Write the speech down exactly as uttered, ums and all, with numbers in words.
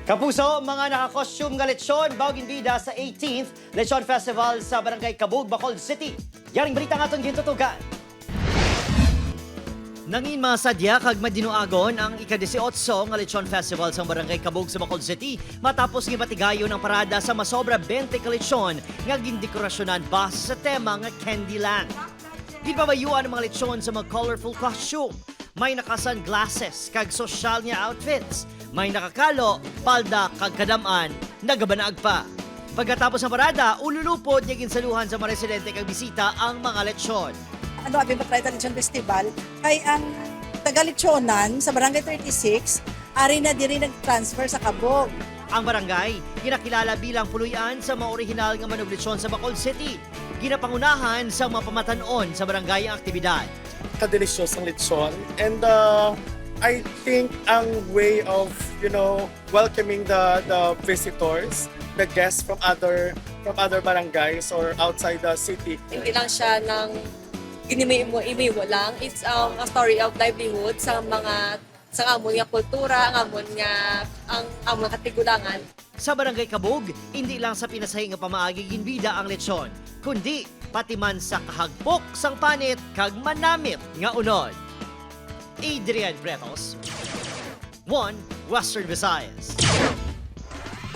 Kapuso, mga naka-costume nga lechon, baw ginbida sa eighteenth Lechon Festival sa Barangay Cabug, Bacolod City. Yaring balita nga aton gintutukan. Nangin masadya kag madinuagon ang ika-dieciocho nga Lechon Festival sa Barangay Cabug sa Bacolod City matapos gipatigayon ang parada sa masobra twenty ka lechon nga gindekorasyonan base sa tema nga Candyland. Ginpabayuan ang mga lechon sa mga colorful costume. May naka-sunglasses kag sosyal nga outfits. May nakakalo, palda kag kadam-an, nagabanaag pa. Pagkatapos ng parada, ululupod nga ginsaluhan sa mga residente kag bisita ang mga lechon. Ano abi ba tayo Lechon Festival? Kay ang taga-lechonan sa Barangay thirty-six, ari na diri nag-transfer sa Cabug. Ang barangay ginakilala bilang puloy-an sa mga orihinal nga manuglechon sa Bacolod City. Ginapangunahan sa mga pamatan-on sa barangay ang aktibidad. Kadelisyosong lechon. And uh, I think ang way of, you know, welcoming the the visitors, the guests from other from other barangays or outside the city. Hindi lang siya ng ginimiimo-imiwo lang. It's um, a story of livelihood sa mga sa amon nga kultura, ang amon nga ang amon katigulangan. Sa Barangay Cabug, hindi lang sa pinasahi nga pamaagi ginbida ang lechon, kundi pati man sa kahagpok sang panit kag manamit nga unod. Adrian Bretos, One Western Visayas.